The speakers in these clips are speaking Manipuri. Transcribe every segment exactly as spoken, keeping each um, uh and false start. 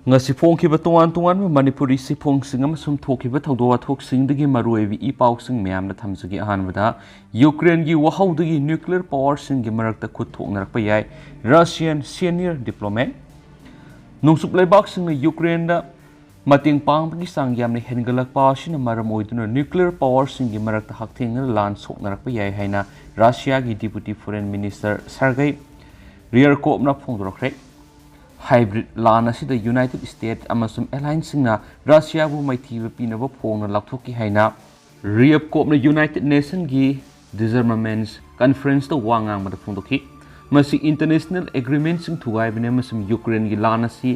ꯉꯁꯤ ꯐꯣꯡꯈꯤꯕ ꯇꯣꯉꯥꯟ ꯇꯣꯉꯥꯟꯕ ꯃꯅꯤꯄꯨꯔꯤ ꯆꯦꯐꯣꯡꯁꯤꯡ ꯑꯃꯁꯨꯡ ꯊꯣꯛꯈꯤꯕ ꯊꯧꯗꯣꯛ ꯋꯥꯊꯣꯛꯁꯤꯡꯗꯒꯤ ꯃꯔꯨꯑꯣꯏꯕ ꯏ ꯄꯥꯎꯁꯤꯡ ꯃꯌꯥꯝꯅ ꯊꯝꯖꯒꯦ꯫ ꯑꯍꯥꯟꯕꯗ, ꯌꯨꯀ꯭ꯔꯦꯟꯒꯤ ꯋꯥꯍꯧꯗꯒꯤ ꯅ꯭ꯌꯨꯀ꯭ꯂꯤꯌꯔ ꯄꯥꯋꯔꯁꯤꯡꯒꯤ ꯃꯔꯛꯇ ꯈꯨꯠ ꯊꯣꯛꯅꯔꯛꯄ ꯌꯥꯏ꯫ Russian senior diplomat. ꯅꯣꯡꯆꯨꯞ ꯂꯩꯕꯥꯛꯁꯤꯡꯅ ꯌꯨꯀ꯭ꯔꯦꯟꯗ ꯃꯇꯦꯡ ꯄꯥꯡꯕꯒꯤ ꯆꯥꯡ ꯌꯥꯝꯅ ꯍꯦꯟꯒꯠꯂꯛꯄ ꯑꯁꯤꯅ ꯃꯔꯝ ꯑꯣꯏꯗꯨꯅ ꯅ꯭ꯌꯨꯀ꯭ꯂꯤꯌꯔ ꯄꯥꯋꯔꯁꯤꯡꯒꯤ ꯃꯔꯛꯇ ꯍꯛꯊꯦꯡꯅꯅ ꯂꯥꯟ ꯁꯣꯛꯅꯔꯛꯄ ꯌꯥꯏ ꯍꯥꯏꯅ ꯔꯁꯤꯌꯥꯒꯤ ꯗꯤꯄꯨꯇꯤ ꯐꯣꯔꯦꯟ ꯃꯤꯅꯤꯁꯇꯔ ꯁꯔꯒꯩ ꯔꯤꯌꯔꯀꯣꯞꯅ ꯐꯣꯡꯗꯣꯔꯛꯈ꯭ꯔꯦ꯫ ꯍꯥꯏꯕ꯭ꯔꯤꯗ ꯂꯥꯟ ꯑꯁꯤꯗ ꯌꯨꯅꯥꯏꯇꯦꯗ ꯁ꯭ꯇꯦꯠ ꯑꯃꯁꯨꯡ ꯑꯦꯂꯥꯏꯟꯁꯁꯤꯡꯅ ꯔꯁꯤꯌꯥꯕꯨ ꯃꯥꯏꯊꯤꯕ ꯄꯤꯅꯕ ꯐꯣꯡꯅ ꯂꯥꯎꯊꯣꯛꯈꯤ ꯍꯥꯏꯅ ꯔꯤꯌꯞꯀꯣꯞꯅ ꯌꯨꯅꯥꯏꯇꯦꯗ ꯅꯦꯁꯟꯒꯤ ꯗꯤꯖꯔꯃꯃꯦꯟꯁ ꯀꯟꯐꯔꯦꯟꯁꯇ ꯋꯥ ꯉꯥꯡꯕꯗ ꯐꯣꯡꯗꯣꯛꯈꯤ꯫ ꯃꯁꯤ ꯏꯟꯇꯔꯅꯦꯁꯅꯦꯜ ꯑꯦꯒ꯭ꯔꯤꯃꯦꯟꯠꯁꯤꯡ ꯊꯨꯒꯥꯏꯕꯅꯤ ꯑꯃꯁꯨꯡ ꯌꯨꯀ꯭ꯔꯦꯟꯒꯤ ꯂꯥꯟ ꯑꯁꯤ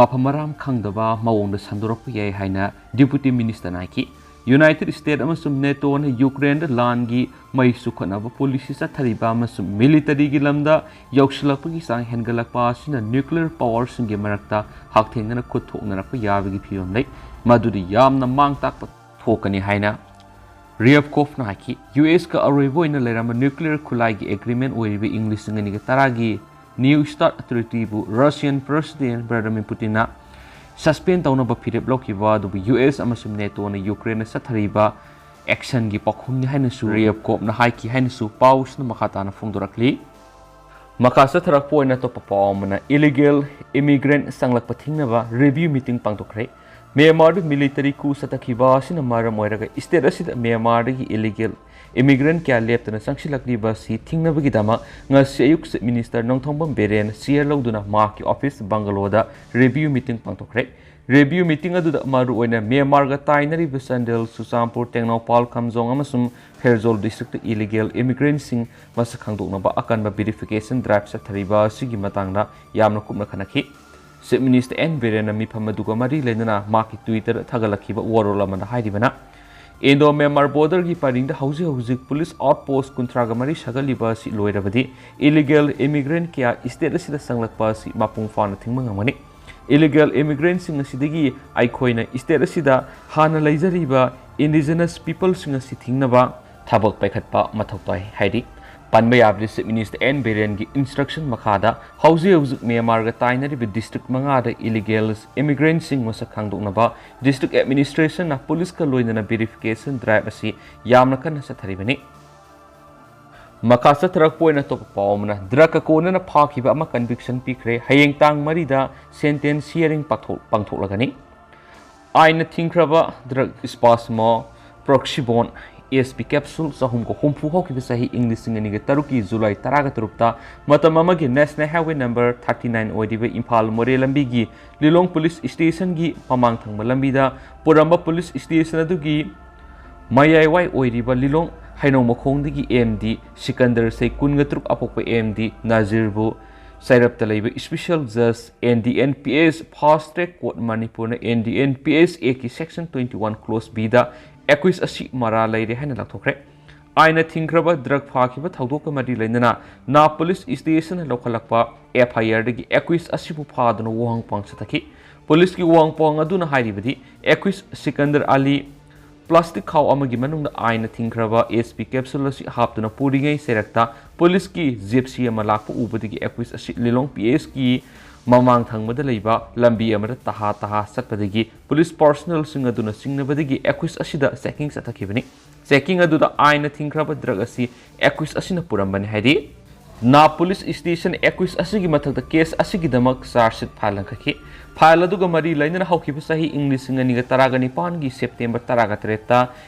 ꯃꯐꯝ ꯃꯔꯥꯡ ꯈꯪꯗꯕ ꯃꯑꯣꯡꯗ ꯁꯟꯗꯣꯔꯛꯄ ꯌꯥꯏ ꯍꯥꯏꯅ ꯗꯤꯄꯨꯇꯤ ꯃꯤꯅꯤꯁꯇꯔꯅ ꯍꯥꯏꯈꯤ꯫ ꯌꯨꯅꯥꯏꯇꯦꯗ ꯁ꯭ꯇꯦꯠ ꯑꯃꯁꯨꯡ ꯅꯦꯇꯣꯅ ꯌꯨꯀ꯭ꯔꯦꯟꯗ ꯂꯥꯟꯒꯤ ꯃꯩ ꯆꯨꯈꯠꯅꯕ ꯄꯣꯂꯤꯁꯤ ꯆꯠꯊꯔꯤꯕ ꯑꯃꯁꯨꯡ ꯃꯤꯂꯤꯇꯔꯤꯒꯤ ꯂꯝꯗ ꯌꯧꯁꯤꯜꯂꯛꯄꯒꯤ ꯆꯥꯡ ꯍꯦꯟꯒꯠꯂꯛꯄ ꯑꯁꯤꯅ ꯅ꯭ꯌꯨꯀ꯭ꯂꯤꯌꯔ ꯄꯥꯋꯔꯁꯤꯡꯒꯤ ꯃꯔꯛꯇ ꯍꯛꯊꯦꯡꯅꯅ ꯈꯨꯠ ꯊꯣꯛꯅꯔꯛꯄ ꯌꯥꯕꯒꯤ ꯐꯤꯕꯝ ꯂꯩ, ꯃꯗꯨꯗꯤ ꯌꯥꯝꯅ ꯃꯥꯡ ꯇꯥꯛꯄ ꯊꯣꯛꯀꯅꯤ ꯍꯥꯏꯅ ꯔꯤꯌꯞꯀꯣꯐꯅ ꯍꯥꯏꯈꯤ꯫ ꯌꯨ ꯑꯦꯁꯀ ꯑꯔꯣꯏꯕ ꯑꯣꯏꯅ ꯂꯩꯔꯝꯕ ꯅ꯭ꯌꯨꯀ꯭ꯂꯤꯌꯔ ꯈꯨꯠꯂꯥꯏꯒꯤ ꯑꯦꯒ꯭ꯔꯤꯃꯦꯟ ꯑꯣꯏꯔꯤꯕ ꯏꯪ ꯂꯤꯁꯤꯡ ꯑꯅꯤꯒ ꯇꯔꯥꯒꯤ ꯅ꯭ꯌꯨ ꯁ꯭ꯇꯥꯔꯠ ꯑꯣꯊꯣꯔꯤꯇꯤꯕꯨ ꯔꯁꯤꯌꯟ ꯄ꯭ꯔꯦꯁꯤꯗꯦꯟ ꯚ꯭ꯂꯥꯗꯤꯃꯤꯔ ꯄꯨꯇꯤꯟꯅ ꯁꯁꯄꯦꯟ ꯇꯧꯅꯕ ꯐꯤꯔꯦꯞ ꯂꯧꯈꯤꯕ ꯑꯗꯨꯕꯨ ꯌꯨ ꯑꯦꯁ ꯑꯃꯁꯨꯡ ꯅꯦꯇꯣꯅ ꯌꯨꯀ꯭ꯔꯦꯟꯗ ꯆꯠꯊꯔꯤꯕ ꯑꯦꯛꯁꯟꯒꯤ ꯄꯥꯎꯈꯨꯝꯅꯤ ꯍꯥꯏꯅꯁꯨ ꯔꯤꯌꯞꯀꯣꯞꯅ ꯍꯥꯏꯈꯤ ꯍꯥꯏꯅꯁꯨ ꯄꯥꯎꯁꯤꯅ ꯃꯈꯥ ꯇꯥꯅ ꯐꯣꯡꯗꯣꯔꯛꯂꯤ꯫ ꯃꯈꯥ ꯆꯠꯊꯔꯛꯄ ꯑꯣꯏꯅ ꯑꯇꯣꯞꯄ ꯄꯥꯎ ꯑꯃꯅ, ꯏꯂꯤꯒꯦꯜ ꯏꯃꯤꯒ꯭ꯔꯦꯟꯠ ꯆꯪꯂꯛꯄ ꯊꯤꯡꯅꯕ ꯔꯤꯚ꯭ꯌꯨ ꯃꯤꯇꯤꯡ ꯄꯥꯡꯊꯣꯛꯈ꯭ꯔꯦ꯫ ꯃ꯭ꯌꯥꯟꯃꯥꯔꯗ ꯃꯤꯂꯤꯇꯔꯤ ꯀꯨ ꯆꯠꯊꯈꯤꯕ ꯑꯁꯤꯅ ꯃꯔꯝ ꯑꯣꯏꯔꯒ ꯁ꯭ꯇꯦꯠ ꯑꯁꯤꯗ ꯃ꯭ꯌꯥꯟꯃꯥꯔꯗꯒꯤ ꯏꯂꯤꯒꯦꯜ ꯏꯃꯤꯒ꯭ꯔꯦꯟꯠ ꯀꯌꯥ ꯂꯦꯞꯇꯅ ꯆꯪꯁꯤꯜꯂꯛꯂꯤꯕ ꯑꯁꯤ ꯊꯤꯡꯅꯕꯒꯤꯗꯃꯛ ꯉꯁꯤ ꯑꯌꯨꯛ chief minister Nongthombam Biren chair ꯂꯧꯗꯨꯅ ꯃꯍꯥꯛꯀꯤ ꯑꯣꯐꯤꯁ ꯕꯪꯒꯂꯣꯗ ꯔꯤꯚ꯭ꯌꯨ ꯃꯤꯇꯤꯡ ꯄꯥꯡꯊꯣꯛꯈ꯭ꯔꯦ꯫ ꯔꯤꯚ꯭ꯌꯨ ꯃꯤꯇꯤꯡ ꯑꯗꯨꯗ ꯃꯔꯨꯑꯣꯏꯅ ꯃ꯭ꯌꯥꯟꯃꯥꯔꯒ ꯇꯥꯏꯅꯔꯤꯕ ꯆꯥꯟꯗꯦꯜ, ꯆꯨꯔꯆꯥꯟꯄꯨꯔ, ꯇꯦꯡꯅꯧꯄꯥꯜ, ꯈꯥꯝꯖꯣꯡ ꯑꯃꯁꯨꯡ ꯐꯦꯔꯖꯣꯜ ꯗꯤꯁꯇ꯭ꯔꯤꯛꯇ ꯏꯂꯤꯒꯦꯜ ꯏꯃꯤꯒ꯭ꯔꯦꯟꯠꯁꯤꯡ ꯃꯁꯛ ꯈꯪꯗꯣꯛꯅꯕ ꯑꯀꯟꯕ ꯚꯦꯔꯤꯐꯤꯀꯦꯁꯟ ꯗ꯭ꯔꯥꯏꯚ ꯆꯠꯊꯔꯤꯕ ꯑꯁꯤꯒꯤ ꯃꯇꯥꯡꯗ ꯌꯥꯝꯅ ꯀꯨꯞꯅ ꯈꯟꯅꯈꯤ꯫ ꯆꯤꯐ ꯃꯤꯅꯤꯁꯇꯔ ꯑꯦꯟ ꯕꯤꯔꯦꯟꯅ ꯃꯤꯐꯝ ꯑꯗꯨꯒ ꯃꯔꯤ ꯂꯩꯅꯅ ꯃꯍꯥꯛꯀꯤ ꯇ꯭ꯋꯤꯇꯔꯗ ꯊꯥꯒꯠꯂꯛꯈꯤꯕ ꯋꯥꯔꯣꯜ ꯑꯃꯗ ꯍꯥꯏꯔꯤꯕꯅ, ꯏꯟꯗꯣ ꯃ꯭ꯌꯥꯟꯃꯥꯔ ꯕꯣꯔꯗꯔꯒꯤ ꯄꯔꯤꯡꯗ ꯍꯧꯖꯤꯛ ꯍꯧꯖꯤꯛ ꯄꯨꯂꯤꯁ ꯑꯥꯎꯠꯄꯣꯁꯠ ꯀꯨꯟꯊ꯭ꯔꯥꯒ ꯃꯔꯤ ꯁꯥꯒꯠꯂꯤꯕ ꯑꯁꯤ ꯂꯣꯏꯔꯕꯗꯤ ꯏꯂꯤꯒꯦꯜ ꯏꯃꯤꯒ꯭ꯔꯦꯟꯠ ꯀꯌꯥ ꯁ꯭ꯇꯦꯠ ꯑꯁꯤꯗ ꯆꯪꯂꯛꯄ ꯑꯁꯤ ꯃꯄꯨꯡ ꯐꯥꯅ ꯊꯤꯡꯕ ꯉꯝꯒꯅꯤ꯫ ꯏꯂꯤꯒꯦꯜ ꯏꯃꯤꯒ꯭ꯔꯦꯟꯠꯁꯤꯡ ꯑꯁꯤꯗꯒꯤ ꯑꯩꯈꯣꯏꯅ ꯁ꯭ꯇꯦꯠ ꯑꯁꯤꯗ ꯍꯥꯟꯅ ꯂꯩꯖꯔꯤꯕ ꯏꯟꯗꯤꯖꯤꯅꯁ ꯄꯤꯄꯜꯁꯤꯡ ꯑꯁꯤ ꯊꯤꯡꯅꯕ ꯊꯕꯛ ꯄꯥꯏꯈꯠꯄ ꯃꯊꯧ ꯇꯥꯏ ꯍꯥꯏꯔꯤ꯫ ꯄꯟꯕ ꯌꯥꯕꯗꯤ Chief Minister N ꯕꯤꯔꯦꯟꯒꯤ instruction ꯃꯈꯥꯗ ꯍꯧꯖꯤꯛ ꯍꯧꯖꯤꯛ ꯃ꯭ꯌꯥꯟꯃꯥꯔꯒ ꯇꯥꯏꯅꯔꯤꯕ district ꯃꯉꯥꯗ illegal immigrantꯁꯤꯡ ꯃꯁꯛ ꯈꯪꯗꯣꯛꯅꯕ district administrationꯅ ꯄꯨꯂꯤꯁꯀ ꯂꯣꯏꯅꯅ verification drive ꯑꯁꯤ ꯌꯥꯝꯅ ꯀꯟꯅ ꯆꯠꯊꯔꯤꯕꯅꯤ꯫ ꯃꯈꯥ ꯆꯠꯊꯔꯛꯄ ꯑꯣꯏꯅ ꯑꯇꯣꯞꯄ ꯄꯥꯎ ꯑꯃꯅ, drugꯀ ꯀꯣꯟꯅꯅ ꯐꯥꯈꯤꯕ ꯑꯃ conviction ꯄꯤꯈ꯭ꯔꯦ꯫ ꯍꯌꯦꯡ ꯇꯥꯡ ꯃꯔꯤꯗ sentence hearing ꯄꯥꯡꯊꯣꯛ-, ꯄꯥꯡꯊꯣꯛꯂꯒꯅꯤ꯫ ꯑꯥꯏꯟꯅ ꯊꯤꯡꯈ꯭ꯔꯕ drug Spasmo Proxibon S P capsule ꯆꯍꯨꯝꯒ ꯍꯨꯝꯐꯨ ꯍꯧꯈꯤꯕ ꯆꯍꯤ ꯏꯪ ꯂꯤꯁꯤꯡ ꯑꯅꯤꯒ ꯇꯔꯨꯛꯀꯤ July ꯇꯔꯥꯒ ꯇꯔꯨꯛꯇ ꯃꯇꯝ ꯑꯃꯒꯤ National Highway number thirty nine ꯑꯣꯏꯔꯤꯕ ꯏꯝꯐꯥꯜ ꯃꯣꯔꯦ ꯂꯝꯕꯤꯒꯤ ꯂꯤꯂꯣꯡ police stationꯒꯤ ꯃꯃꯥꯡ ꯊꯪꯕ ꯂꯝꯕꯤꯗ ꯄꯨꯔꯝꯕ police station ꯑꯗꯨꯒꯤ ꯃꯌꯥꯏꯋꯥꯏ ꯑꯣꯏꯔꯤꯕ ꯂꯤꯂꯣꯡ ꯍꯩꯅꯧ ꯃꯈꯣꯡꯗꯒꯤ M D ꯁꯤꯀꯟꯗꯔ ꯆꯍꯤ ꯀꯨꯟꯒ ꯇꯔꯨꯛ ꯑꯄꯣꯛꯄ M D ꯅꯥꯖꯤꯔꯕꯨ ꯆꯩꯔꯞꯇ ꯂꯩꯕ special judge N D N P S fast track court ꯃꯅꯤꯄꯨꯔꯅ N D N P S Actꯀꯤ section twenty one clause Bꯗ accused ꯑꯁꯤ ꯃꯔꯥꯜ ꯂꯩꯔꯦ ꯍꯥꯏꯅ ꯂꯥꯎꯊꯣꯛꯈ꯭ꯔꯦ꯫ ꯑꯥꯏꯟꯅ ꯊꯤꯡꯈ꯭ꯔꯕ drug ꯐꯥꯈꯤꯕ ꯊꯧꯗꯣꯛꯀ ꯃꯔꯤ ꯂꯩꯅꯅ ꯅꯥ police stationꯅ ꯂꯧꯈꯠꯂꯛꯄ F I Rꯗꯒꯤ accused ꯑꯁꯤꯕꯨ ꯐꯥꯗꯨꯅ ꯋꯥꯍꯪ ꯄꯥꯎꯍꯪ ꯆꯠꯊꯈꯤ꯫ Policeꯀꯤ ꯋꯥꯍꯪ ꯄꯥꯎꯍꯪ ꯑꯗꯨꯅ ꯍꯥꯏꯔꯤꯕꯗꯤ, accused ꯁꯤꯀꯟꯗꯔ ꯑꯂꯤ plastic ꯈꯥꯎ ꯑꯃꯒꯤ ꯃꯅꯨꯡꯗ ꯑꯥꯏꯟꯅ ꯊꯤꯡꯈ꯭ꯔꯕ S P capsule ꯑꯁꯤ ꯍꯥꯞꯇꯨꯅ ꯄꯨꯔꯤꯉꯩ ꯆꯩꯔꯛꯇ policeꯀꯤ Gypsy ꯑꯃ ꯂꯥꯛꯄ ꯎꯕꯗꯒꯤ accused ꯑꯁꯤ ꯂꯤꯂꯣꯡ P Sꯀꯤ ꯃꯃꯥꯡ ꯊꯪꯕꯗ ꯂꯩꯕ ꯂꯝꯕꯤ ꯑꯃꯗ ꯇꯍꯥ ꯇꯍꯥ ꯆꯠꯄꯗꯒꯤ police personnelꯁꯤꯡ ꯑꯗꯨꯅ ꯆꯤꯡꯅꯕꯗꯒꯤ accused ꯑꯁꯤꯗ checking ꯆꯠꯊꯈꯤꯕꯅꯤ꯫ Checking ꯑꯗꯨꯗ ꯑꯥꯏꯟꯅ ꯊꯤꯡꯈ꯭ꯔꯕ drug ꯑꯁꯤ accused ꯑꯁꯤꯅ ꯄꯨꯔꯝꯕꯅꯤ ꯍꯥꯏꯔꯤ꯫ ꯅꯥ police station accused ꯑꯁꯤꯒꯤ ꯃꯊꯛꯇ case ꯑꯁꯤꯒꯤꯗꯃꯛ charge sheet file ꯂꯪꯈꯠꯈꯤ꯫ File ꯑꯗꯨꯒ ꯃꯔꯤ ꯂꯩꯅꯅ ꯍꯧꯈꯤꯕ ꯆꯍꯤ ꯏꯪ ꯂꯤꯁꯤꯡ ꯑꯅꯤꯒ ꯇꯔꯥꯒ ꯅꯤꯄꯥꯟꯒꯤ September ꯇꯔꯥꯒ ꯇꯔꯦꯠꯇ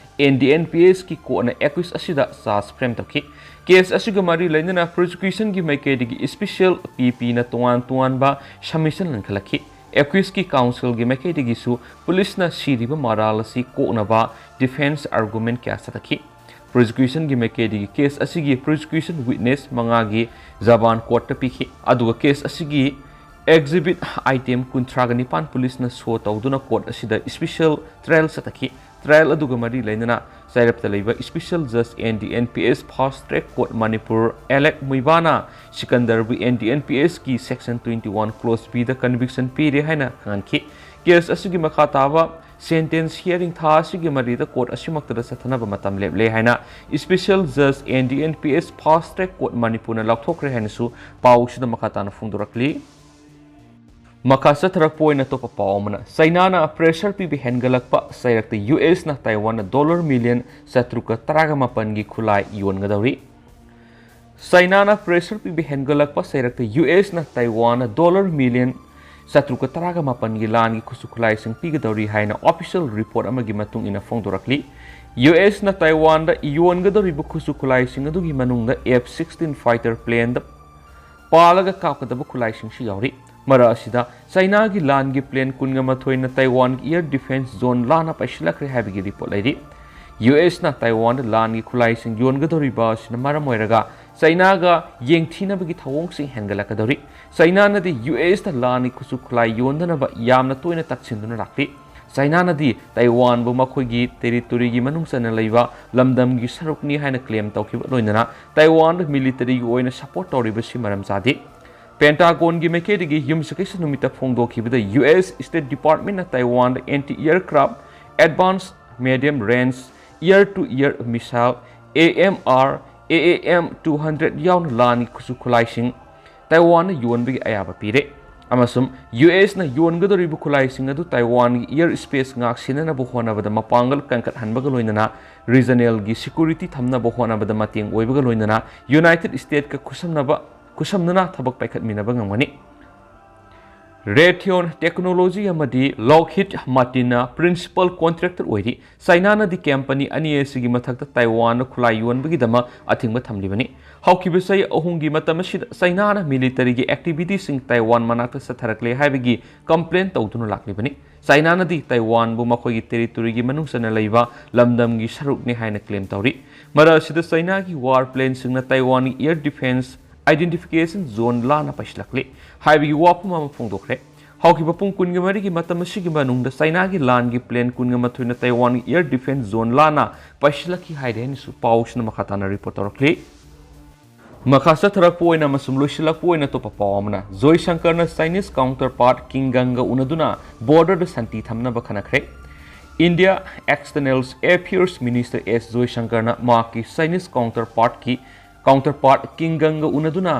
N D N P Sꯀꯤ courtꯅ accused ꯑꯁꯤꯗ charge frame ꯇꯧꯈꯤ꯫ Case ꯑꯁꯤꯒ ꯃꯔꯤ ꯂꯩꯅꯅ prosecutionꯒꯤ ꯃꯥꯏꯀꯩꯗꯒꯤ special P Pꯅ ꯇꯣꯉꯥꯟ ꯇꯣꯉꯥꯟꯕ submission ꯂꯪꯈꯠꯂꯛꯈꯤ꯫ Accusedꯀꯤ counselꯒꯤ ꯃꯥꯏꯀꯩꯗꯒꯤꯁꯨ policeꯅ ꯁꯤꯔꯤꯕ ꯃꯔꯥꯜ ꯑꯁꯤ ꯀꯣꯛꯅꯕ defence argument ꯀꯌꯥ ꯆꯠꯊꯈꯤ꯫ Prosecutionꯒꯤ ꯃꯥꯏꯀꯩꯗꯒꯤ case ꯑꯁꯤꯒꯤ prosecution witness ꯃꯉꯥꯒꯤ ꯖꯕꯥꯟ courtꯇ ꯄꯤꯈꯤ, ꯑꯗꯨꯒ case ꯑꯁꯤꯒꯤ exhibit item ꯀꯨꯟꯊ꯭ꯔꯥꯒ ꯅꯤꯄꯥꯟ policeꯅ show ꯇꯧꯗꯨꯅ court ꯑꯁꯤꯗ special trial ꯆꯠꯊꯈꯤ꯫ trial ꯑꯗꯨꯒ ꯃꯔꯤ ꯂꯩꯅꯅ ꯆꯩꯔꯞꯇ ꯂꯩꯕ Special Judge N D N P S Fast Track Court Manipur ꯑꯦꯂꯦꯛ ꯃꯨꯏꯕꯥꯅ ꯁꯤꯀꯟꯗꯔꯕꯨ N D N P S ꯀꯤ Section twenty one Clause B ꯗ conviction ꯄꯤꯔꯦ ꯍꯥꯏꯅ ꯈꯪꯍꯟꯈꯤ꯫ Case ꯑꯁꯤꯒꯤ ꯃꯈꯥ ꯇꯥꯕ sentence hearing ꯊꯥ ꯑꯁꯤꯒꯤ ꯃꯔꯤꯗ court ꯑꯁꯤꯃꯛꯇꯗ ꯆꯠꯊꯅꯕ ꯃꯇꯝ ꯂꯦꯞꯂꯦ ꯍꯥꯏꯅ Special Judge N D N P S Fast Track Court ꯃꯅꯤꯄꯨꯔꯅ ꯂꯥꯎꯊꯣꯛꯈ꯭ꯔꯦ ꯍꯥꯏꯅꯁꯨ ꯄꯥꯎꯁꯤꯗ ꯃꯈꯥ ꯇꯥꯅ ꯐꯣꯡꯗꯣꯔꯛꯂꯤ꯫ ꯃꯈꯥ ꯆꯠꯊꯔꯛꯄ ꯑꯣꯏꯅ ꯑꯇꯣꯞꯄ ꯄꯥꯎ ꯑꯃꯅ, ꯆꯩꯅꯥꯅ pressure ꯄꯤꯕ ꯍꯦꯟꯒꯠꯂꯛꯄ ꯆꯩꯔꯛꯇ U S ꯅ ꯇꯥꯏꯋꯥꯟꯗ dollar million ꯆꯥꯇ꯭ꯔꯨꯛꯀ ꯇꯔꯥꯒ ꯃꯥꯄꯟꯒꯤ ꯈꯨꯠꯂꯥꯏ ꯌꯣꯟꯒꯗꯧꯔꯤ꯫ ꯆꯩꯅꯥꯅ pressure ꯄꯤꯕ ꯍꯦꯟꯒꯠꯂꯛꯄ ꯆꯩꯔꯛꯇ U S ꯅ ꯇꯥꯏꯋꯥꯟꯗ dollar million ꯆꯥꯇ꯭ꯔꯨꯛꯀ ꯇꯔꯥꯒ ꯃꯥꯄꯟꯒꯤ ꯂꯥꯟꯒꯤ ꯈꯨꯠꯁꯨ ꯈꯨꯠꯂꯥꯏꯁꯤꯡ ꯄꯤꯒꯗꯧꯔꯤ ꯍꯥꯏꯅ official report ꯑꯃꯒꯤ ꯃꯇꯨꯡ ꯏꯟꯅ ꯐꯣꯡꯗꯣꯔꯛꯂꯤ꯫ U S ꯅ ꯇꯥꯏꯋꯥꯟꯗ ꯌꯣꯟꯒꯗꯧꯔꯤꯕ ꯈꯨꯠꯁꯨ ꯈꯨꯠꯂꯥꯏꯁꯤꯡ ꯑꯗꯨꯒꯤ ꯃꯅꯨꯡꯗ F sixteen fighter plane ꯗ ꯄꯥꯜꯂꯒ ꯀꯥꯞꯀꯗꯕ ꯈꯨꯠꯂꯥꯏꯁꯤꯡꯁꯨ ꯌꯥꯎꯔꯤ꯫ ꯃꯔꯛ ꯑꯁꯤꯗ ꯆꯩꯅꯥꯒꯤ ꯂꯥꯟꯒꯤ plane ꯀꯨꯟꯒ ꯃꯥꯊꯣꯏꯅ ꯇꯥꯏꯋꯥꯟꯒꯤ air defense zone ꯂꯥꯟꯅ ꯄꯥꯏꯁꯤꯜꯂꯛꯈ꯭ꯔꯦ ꯍꯥꯏꯕꯒꯤ report ꯂꯩꯔꯤ꯫ U S ꯅ ꯇꯥꯏꯋꯥꯟꯗ ꯂꯥꯟꯒꯤ ꯈꯨꯠꯂꯥꯏꯁꯤꯡ ꯌꯣꯟꯒꯗꯧꯔꯤꯕ ꯑꯁꯤꯅ ꯃꯔꯝ ꯑꯣꯏꯔꯒ ꯆꯩꯅꯥꯒ ꯌꯦꯡꯊꯤꯅꯕꯒꯤ ꯊꯧꯑꯣꯡꯁꯤꯡ ꯍꯦꯟꯒꯠꯂꯛꯀꯗꯧꯔꯤ꯫ ꯆꯩꯅꯥꯅꯗꯤ U S ꯇ ꯂꯥꯟꯒꯤ ꯈꯨꯠꯁꯨ ꯈꯨꯠꯂꯥꯏ ꯌꯣꯟꯗꯅꯕ ꯌꯥꯝꯅ ꯇꯣꯏꯅ ꯇꯛꯁꯤꯟꯗꯨꯅ ꯂꯥꯛꯂꯤ꯫ ꯆꯩꯅꯥꯅꯗꯤ ꯇꯥꯏꯋꯥꯟꯕꯨ ꯃꯈꯣꯏꯒꯤ territory ꯒꯤ ꯃꯅꯨꯡ ꯆꯟꯅ ꯂꯩꯕ ꯂꯝꯗꯝꯒꯤ ꯁꯔꯨꯛꯅꯤ ꯍꯥꯏꯅ claim ꯇꯧꯈꯤꯕ ꯂꯣꯏꯅꯅ ꯇꯥꯏꯋꯥꯟꯗ military ꯒꯤ ꯑꯣꯏꯅ support ꯇꯧꯔꯤꯕꯁꯤ ꯃꯔꯝ ꯆꯥꯗꯦ꯫ Pentagon ꯒꯤ ꯃꯥꯏꯀꯩꯗꯒꯤ ꯌꯨꯝꯁꯀꯩꯁ ꯅꯨꯃꯤꯠꯇ ꯐꯣꯡꯗꯣꯛꯈꯤꯕꯗ U S State Department ꯅ ꯇꯥꯏꯋꯥꯟꯗ anti aircraft advanced medium range air to air missile, A M R, A A M two hundred ꯌꯥꯎꯅ ꯂꯥꯟꯒꯤ ꯈꯨꯠꯁꯨ ꯈꯨꯠꯂꯥꯏꯁꯤꯡ ꯇꯥꯏꯋꯥꯟꯗ ꯌꯣꯟꯕꯒꯤ ꯑꯌꯥꯕ ꯄꯤꯔꯦ꯫ ꯑꯃꯁꯨꯡ U S ꯅ ꯌꯣꯟꯒꯗꯧꯔꯤꯕ ꯈꯨꯠꯂꯥꯏꯁꯤꯡ ꯑꯗꯨ ꯇꯥꯏꯋꯥꯟꯒꯤ air space ꯉꯥꯛ ꯁꯦꯟꯅꯅꯕ ꯍꯣꯠꯅꯕꯗ ꯃꯄꯥꯡꯒꯜ ꯀꯟꯈꯠꯍꯟꯕꯒ ꯂꯣꯏꯅꯅ regional ꯒꯤ security ꯊꯝꯅꯕ ꯍꯣꯠꯅꯕꯗ ꯃꯇꯦꯡ ꯑꯣꯏꯕꯒ ꯂꯣꯏꯅꯅ United States ꯀ ꯈꯨꯠꯁꯝꯅꯕ, ꯈꯨꯠꯁꯝꯅꯅ ꯊꯕꯛ ꯄꯥꯏꯈꯠꯃꯤꯟꯅꯕ ꯉꯝꯒꯅꯤ꯫ Raytheon Technology ꯑꯃꯗꯤ Lockheed Martin ꯅ principal contractor ꯑꯣꯏꯔꯤ꯫ ꯆꯩꯅꯥꯅꯗꯤ company ꯑꯅꯤ ꯑꯁꯤꯒꯤ ꯃꯊꯛꯇ ꯇꯥꯏꯋꯥꯟꯗ ꯈꯨꯠꯂꯥꯏ ꯌꯣꯟꯕꯒꯤꯗꯃꯛ ꯑꯊꯤꯡꯕ ꯊꯝꯂꯤꯕꯅꯤ꯫ ꯍꯧꯈꯤꯕ ꯆꯍꯤ ꯑꯍꯨꯝꯒꯤ ꯃꯇꯝ ꯑꯁꯤꯗ ꯆꯩꯅꯥꯅ military ꯒꯤ activity ꯁꯤꯡ ꯇꯥꯏꯋꯥꯟ ꯃꯅꯥꯛꯇ ꯆꯠꯊꯔꯛꯂꯦ ꯍꯥꯏꯕꯒꯤ complain ꯇꯧꯗꯨꯅ ꯂꯥꯛꯂꯤꯕꯅꯤ꯫ ꯆꯩꯅꯥꯅꯗꯤ ꯇꯥꯏꯋꯥꯟꯕꯨ ꯃꯈꯣꯏꯒꯤ territory ꯒꯤ ꯃꯅꯨꯡ ꯆꯟꯅ ꯂꯩꯕ ꯂꯝꯗꯝꯒꯤ ꯁꯔꯨꯛꯅꯤ ꯍꯥꯏꯅ claim ꯇꯧꯔꯤ꯫ ꯃꯔꯛ ꯑꯁꯤꯗ ꯆꯩꯅꯥꯒꯤ war plane ꯁꯤꯡꯅ ꯇꯥꯏꯋꯥꯟꯒꯤ air defense identification zone ꯂꯥꯟꯅ ꯄꯥꯏꯁꯤꯜꯂꯛꯂꯤ ꯍꯥꯏꯕꯒꯤ ꯋꯥꯐꯝ ꯑꯃ ꯐꯣꯡꯗꯣꯛꯈ꯭ꯔꯦ꯫ ꯍꯧꯈꯤꯕ ꯄꯨꯡ ꯀꯨꯟꯒ ꯃꯔꯤꯒꯤ ꯃꯇꯝ ꯑꯁꯤꯒꯤ ꯃꯅꯨꯡꯗ ꯆꯥꯏꯅꯥꯒꯤ ꯂꯥꯟꯒꯤ plane ꯀꯨꯟꯒ ꯃꯥꯊꯣꯏꯅ ꯇꯥꯏꯋꯥꯟꯒꯤ air defence zone ꯂꯥꯟꯅ ꯄꯥꯏꯁꯤꯜꯂꯛꯈꯤ ꯍꯥꯏꯔꯦ ꯍꯥꯏꯅꯁꯨ ꯄꯥꯎꯁꯤꯅ ꯃꯈꯥ ꯇꯥꯅ report ꯇꯧꯔꯛꯂꯤ꯫ ꯃꯈꯥ ꯆꯠꯊꯔꯛꯄ ꯑꯣꯏꯅ ꯑꯃꯁꯨꯡ ꯂꯣꯏꯁꯤꯜꯂꯛꯄ ꯑꯣꯏꯅ ꯑꯇꯣꯞꯄ ꯄꯥꯎ ꯑꯃꯅ, ꯖꯣꯏ ꯁꯪꯀꯔꯅ Chinese counterpart King Gangꯒ ꯎꯅꯗꯨꯅ borderꯗ ꯁꯥꯟꯇꯤ ꯊꯝꯅꯕ ꯈꯟꯅꯈ꯭ꯔꯦ꯫ India External Affairs Minister S ꯖꯣꯏ ꯁꯪꯀꯔꯅ ꯃꯍꯥꯛꯀꯤ Chinese counterpartꯀꯤ counterpart King Gangꯒ ꯎꯅꯗꯨꯅ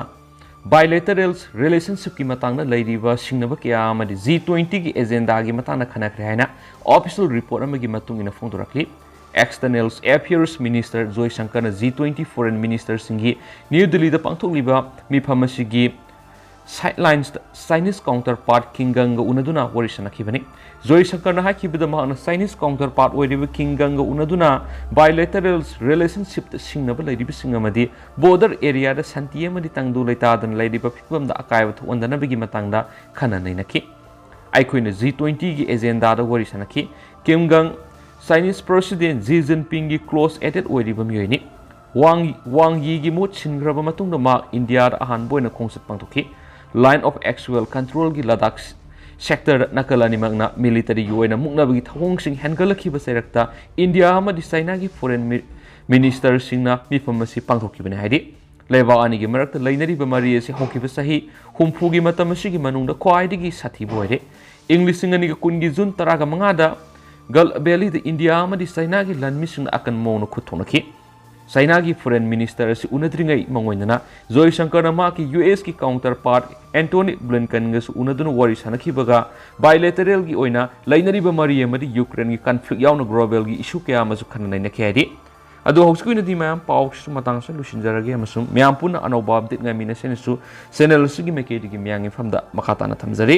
bilateral relationshipꯀꯤ ꯃꯇꯥꯡꯗ ꯂꯩꯔꯤꯕ ꯁꯤꯡꯅꯕ ꯀꯌꯥ ꯑꯃꯗꯤ G twentyꯒꯤ agendaꯒꯤ ꯃꯇꯥꯡꯗ ꯈꯟꯅꯈ꯭ꯔꯦ ꯍꯥꯏꯅ official report ꯑꯃꯒꯤ ꯃꯇꯨꯡ ꯏꯟꯅ ꯐꯣꯡꯗꯣꯔꯛꯂꯤ꯫ External Affairs Minister ꯖꯣꯏ ꯁꯪꯀꯔꯅ G twenty foreign ministerꯁꯤꯡꯒꯤ ꯅ꯭ꯌꯨ ꯗꯤꯜꯂꯤꯗ ꯄꯥꯡꯊꯣꯛꯂꯤꯕ ꯃꯤꯐꯝ ꯑꯁꯤꯒꯤ sidelines Chinese counterpart King Gangꯒ ꯎꯅꯗꯨꯅ ꯋꯥꯔꯤ ꯁꯥꯟꯅꯈꯤꯕꯅꯤ꯫ ꯖꯣꯏ ꯁꯪꯀꯔꯅ ꯍꯥꯏꯈꯤꯕꯗ, ꯃꯍꯥꯛꯅ Chinese counterpart ꯑꯣꯏꯔꯤꯕ King Gangꯒ ꯎꯅꯗꯨꯅ bilateral relationshipꯇ ꯁꯤꯡꯅꯕ ꯂꯩꯔꯤꯕꯁꯤꯡ ꯑꯃꯗꯤ border areaꯗ ꯁꯥꯟꯇꯤ ꯑꯃꯗꯤ ꯇꯪꯗꯨ ꯂꯩꯇꯥꯗꯅ ꯂꯩꯔꯤꯕ ꯐꯤꯕꯝꯗ ꯑꯀꯥꯏꯕ ꯊꯣꯛꯍꯟꯗꯅꯕꯒꯤ ꯃꯇꯥꯡꯗ ꯈꯟꯅ ꯅꯩꯅꯈꯤ꯫ ꯑꯩꯈꯣꯏꯅ G twentyꯒꯤ agendaꯗ ꯋꯥꯔꯤ ꯁꯥꯟꯅꯈꯤ꯫ King Gang Chinese President Xi Jinpingꯒꯤ close aide ꯑꯣꯏꯔꯤꯕ ꯃꯤꯑꯣꯏꯅꯤ꯫ ꯋꯥꯡ, ꯋꯥꯡ ꯌꯤꯒꯤ ꯃꯍꯨꯠ ꯁꯤꯟꯈ꯭ꯔꯕ ꯃꯇꯨꯡꯗ ꯃꯍꯥꯛ ꯏꯟꯗꯤꯌꯥꯗ ꯑꯍꯥꯟꯕ ꯑꯣꯏꯅ ꯈꯣꯡꯆꯠ ꯄꯥꯡꯊꯣꯛꯈꯤ꯫ Line of Actual Controlꯒꯤ ꯂꯗꯥꯈ sectorꯗ ꯅꯥꯀꯜ ꯑꯅꯤꯃꯛꯅ militaryꯒꯤ ꯑꯣꯏꯅ ꯃꯨꯛꯅꯕꯒꯤ ꯊꯧꯑꯣꯡꯁꯤꯡ ꯍꯦꯟꯒꯠꯂꯛꯈꯤꯕ ꯆꯩꯔꯛꯇ ꯏꯟꯗꯤꯌꯥ ꯑꯃꯗꯤ ꯆꯥꯏꯅꯥꯒꯤ foreign mi-, ministerꯁꯤꯡꯅ ꯃꯤꯐꯝ ꯑꯁꯤ ꯄꯥꯡꯊꯣꯛꯈꯤꯕꯅꯤ ꯍꯥꯏꯔꯤ꯫ ꯂꯩꯕꯥꯛ ꯑꯅꯤꯒꯤ ꯃꯔꯛꯇ ꯂꯩꯅꯔꯤꯕ ꯃꯔꯤ ꯑꯁꯤ ꯍꯧꯈꯤꯕ ꯆꯍꯤ ꯍꯨꯝꯐꯨꯒꯤ ꯃꯇꯝ ꯑꯁꯤꯒꯤ ꯃꯅꯨꯡꯗ ꯈ꯭ꯋꯥꯏꯗꯒꯤ ꯁꯥꯊꯤꯕ ꯑꯣꯏꯔꯦ꯫ ꯏꯪ ꯂꯤꯁꯤꯡ ꯑꯅꯤꯒ ꯀꯨꯟꯒꯤ ꯖꯨꯟ ꯇꯔꯥꯒ ꯃꯉꯥꯗ ꯒꯜꯐ ꯚꯦꯂꯤꯗ ꯏꯟꯗꯤꯌꯥ ꯑꯃꯗꯤ ꯆꯥꯏꯅꯥꯒꯤ ꯂꯥꯟꯃꯤꯁꯤꯡꯅ ꯑꯀꯟꯕ ꯃꯑꯣꯡꯗ ꯈꯨꯠ ꯊꯣꯛꯅꯈꯤ꯫ ꯆꯥꯏꯅꯥꯒꯤ foreign minister ꯑꯁꯤ ꯎꯅꯗ꯭ꯔꯤꯉꯩ ꯃꯥꯡꯑꯣꯏꯅꯅ ꯖꯣꯏ ꯁꯪꯀꯔꯅ ꯃꯍꯥꯛꯀꯤ ꯌꯨ ꯑꯦꯁꯀꯤ counterpart Antony Blinkenꯒꯁꯨ ꯎꯅꯗꯨꯅ ꯋꯥꯔꯤ ꯁꯥꯟꯅꯈꯤꯕꯒ bilateralꯒꯤ ꯑꯣꯏꯅ ꯂꯩꯅꯔꯤꯕ ꯃꯔꯤ ꯑꯃꯗꯤ ꯌꯨꯀ꯭ꯔꯦꯟꯒꯤ conflict ꯌꯥꯎꯅ globalꯒꯤ issue ꯀꯌꯥ ꯑꯃꯁꯨ ꯈꯟꯅ ꯅꯩꯅꯈꯤ ꯍꯥꯏꯔꯤ꯫ ꯑꯗꯣ ꯍꯧꯖꯤꯛꯀꯤ ꯑꯣꯏꯅꯗꯤ ꯃꯌꯥꯝ ꯄꯥꯎꯁꯤꯁꯨ ꯃꯇꯥꯡ ꯑꯁꯤꯗ ꯂꯣꯏꯁꯤꯟꯖꯔꯒꯦ ꯑꯃꯁꯨꯡ ꯃꯌꯥꯝ ꯄꯨꯟꯅ ꯑꯅꯧꯕ update ꯉꯥꯏꯃꯤꯟꯅꯁꯦꯅꯁꯨ channel ꯑꯁꯤꯒꯤ ꯃꯥꯏꯀꯩꯗꯒꯤ ꯃꯌꯥꯝꯒꯤ ꯃꯐꯝꯗ ꯃꯈꯥ ꯇꯥꯅ ꯊꯝꯖꯔꯤ꯫